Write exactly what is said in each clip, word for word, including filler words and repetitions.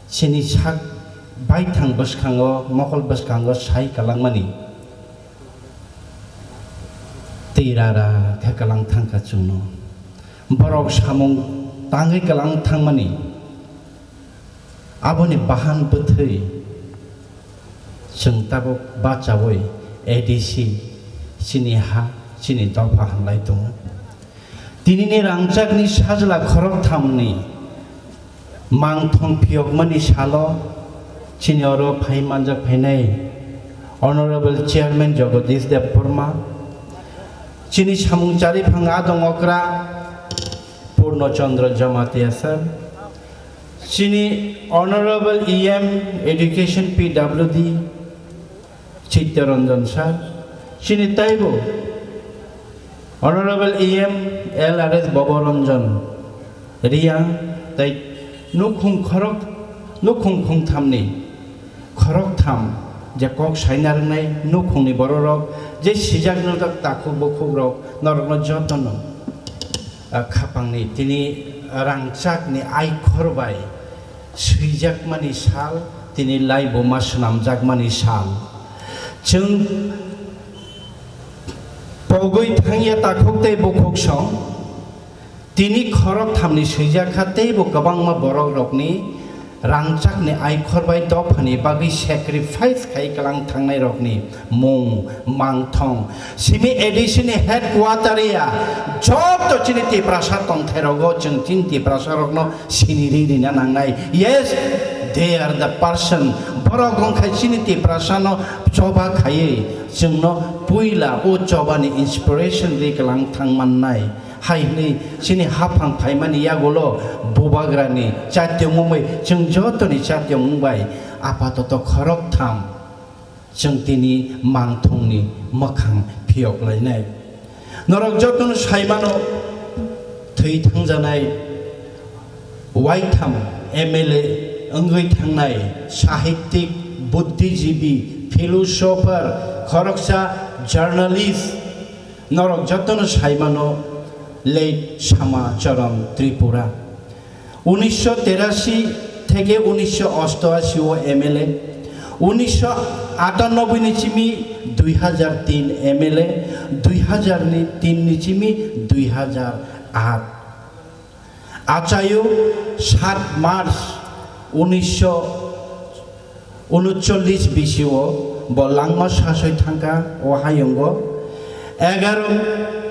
Chini sak baithang bwskango, mokol bwskango sai kwlangmani twi rara khe kwlang thangkha chwngno. Borok samung tangwi kwlang thangmani aboni bahan bwthwi chwng tabuk bachaui A D C chini ha, chini dopha hwnlai tongo. Tinini rangchakni sajla khorokthamni mangthong phiyokmani salo chini oro phai manjak phainai Honorable Chairman Jagadish Debbarma, chini samung chariphang adong okra Purno Chandra Jamatia sir, chini Honorable E M Education P W D, Chittaranjan sir, chini taibo Honorable E M L R S Boboranjan Reang, tai nukhung khorok, nukhung khungthamni khoroktham je kok saina rwngnai nukhungni bororok, je sijak nujak takhuk bukhukrok, norokno jotono, ah, khapangni tini rangchakni aikhor bai swijakmani sal, tini laibuma swnamjakmani sal. Chwng pogwi thangya takhuk tei bukhuk song, tini khorok thamni swijak kha, teibo kwbangma borok rokni rangchakni aikhor bai dophani bagwi sacrifice khai kwlang thangnai rokni mung mangthong. Simi A D C ni headquarter ya, joto chini Tiprasa tongthai rogo chwng chini Tiprasa rokno siniri rina nangnai. Yes, they are the person. Borok wngkha chini Tiprasa no choba khaiwi chwngno puila o chobani inspiration ri kwlang thang mannai. Hai hwnwi chini haphang phaimani yagulo bubagrani chatyong wngwi chwng jotoni chatyong wngbai apatoto khorok tham chwng tini mangthongni mwkhang phiyok lainai. Norok jotono saimano, thwi thangjanai waitham M L A wngwi thangnai sahittik, buddhijibi, philosopher, khoroksa journalist, norok jotono saimano late Sama Charan Tripura. Unisho terasi theke unisho ostoasi o M L A, unisho atanoboi ni chimi dui hajar tin M L A, dui hajar ni tin ni chimi dui hajar aat. Achaio sat March unisho unochollis bisi o bo langma sasoi thangkha o hayungo. Egaro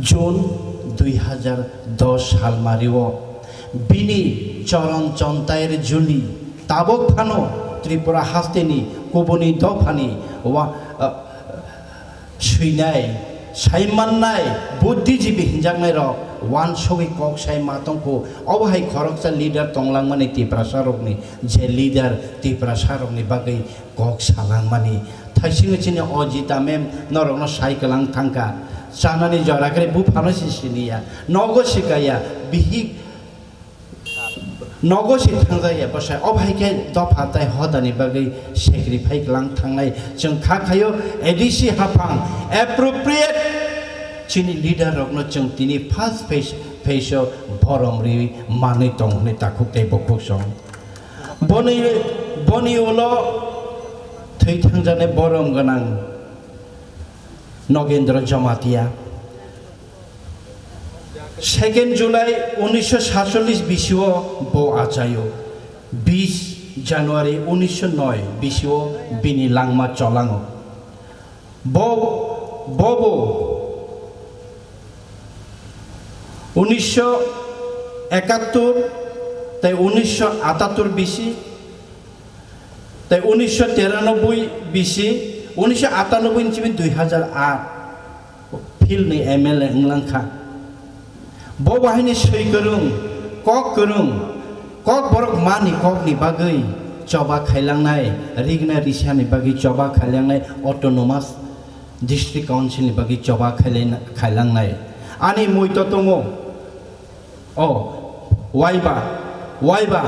June dui hajar dos salmari o bini Choron Chontair Juli tabok phano Tripura hasteni kubuni dophani wa-, ah, swinai, saimannai, buddhijibi hinjaknai rok wansogwi kok sai ma tongkhu. Obo hai khoroksa leader tonglangmani Tiprasa rokni, je leader Tiprasa rokni bagwi kok salangmani. Thaisingo chini o Jita mem norokno sai kwlang thangkha. Chanani jora kre buphano se siniya, nogo sikaya, bihik nogo se thangjakya bwsai. Obo hai khe dopha tai hodani bagwi sacrifice kwlang thangnai. Chwng kha khaio A D C haphang appropriate chini leader rokno chwng tini first phase, phase o borom riwi manwi tong hwnwi takhuk tei bukhuk song. Boni, boni ulo thwi thangjaknai borom gwnang Nogendra Jamatia. Second July unisho satchollis bisio bo achaio. Bis January unisho noi bisio bini langma cholango. Bo, bobo unisho ekattor tei unisho atattor bisi, tei unisho teranoboi bisi, unisho atanoboi ni simi dui hajar aat philni M L A wnglang kha. Bo bahini swi kwrwng, kok kwrwng, kok borok mani kokni bagwi choba khailangnai, rigna risani bagwi choba khailangnai, autonomous district council ni bagwi choba khailai-, khailangnai. Ani muito tongo, o, waiba, waiba,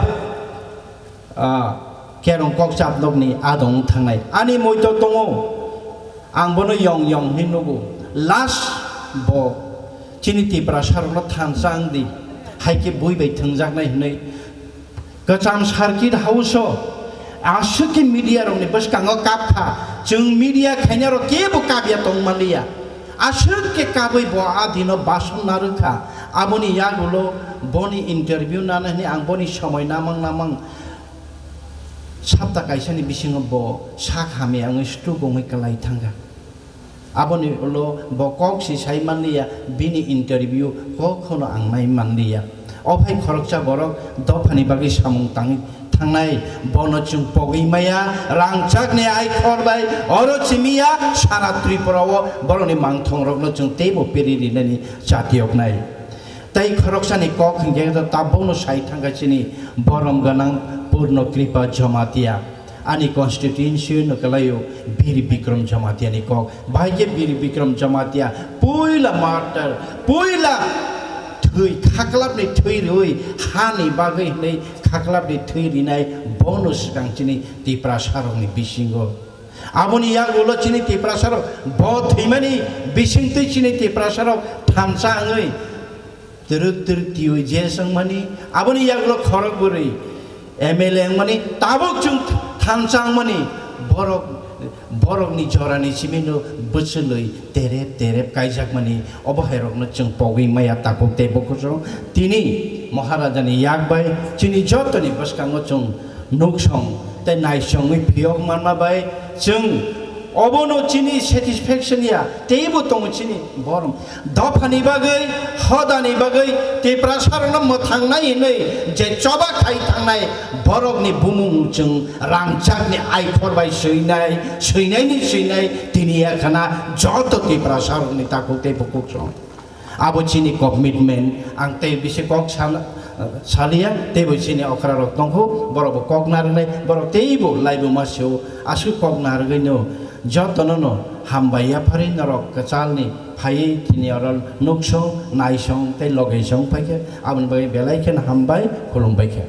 ah, kerong kok chapnokni adong thangnai. Ani muito tongo, ang bono yong yong hinwi nugo. Last bo chini Tiprasa rokno thansa wng di, hai khe bui bai thwngjaknai hinwi Kwcham circuit house o aswk khe media rokni bwskango kap kha, chwng media khainai rok kebo kap ya tong manliya, aswk khe kabwi bo a dino basong narwk kha. Aboni yagulo boni interview nana hwnwi ang boni somoi namang namang sapta kaisani bisingo bo sak hamya wngwi stroke wngwi kwlai thangkha. Aboni ulo bo kok si sai manliya, bini interview kok hono ang nai manliya. O phai khoroksa borok dophani bagwi samung tangwi thangnai, bono chwng pogwi maya, rangchakni aikhor bai oro chimiya, sara Tripura o borokni mangthong rokno chwng teibo peri rinani chatiyoknai. Tei khoroksani kok hinkhe tabukno sai thangkha chini borom gwnang Purno Kripa Jamatia. Ani constituency no kwlaio Bir Bikram Jamatia ni kok. Bahai khe Bir Bikram Jamatia puila martyr, puila thwi, khaklapni thwi rwi hani bagwi hinwi khaklapni thwi rinai bono swkang chini Tiprasarokni bisingo. Aboni yagulo chini Tiprasarok bo thwimani bisingtwi chini Tiprasarok thansa wngwi twrwk twrwk twiwi je swngmani, aboni yagulo khorok bwrwi M L A wngmani, tabuk chwng thansa wngmani, borok, borokni jorani simino bwchwlwi terep terep kaijakmani, obo hairokno chwng pogwi maya takhuk tei bukhuk song. Tini Maharajani yak bai chini jotoni bwskango chwng nuksong tei naisongwi phiyok manma bai chwng obono chini satisfaction ya, teibo tongo chini borom. Dophani bagwi, hodani bagwi, Tiprasarokno mwthangnai hinwi je choba khai thangnai, borokni bumung chwng rangchakni aikhor bai swinai, swinaini swinai, tini yakhana joto Tiprasarokni takhuk tei bukhuk song. Abo chini commitment, ang tei bisi kok sal-, saliya, teibo chini okra rok tongkhu, borok bo kok narwknai, borok teibo laibo masio, aswk kok narwgwino jotono no hambai yapharwi norok kwchalni phaiwi tini oro nuksong, naisong tei logesong phaikhe, aboni bagwi belai kheno hambai, khulumbaikha.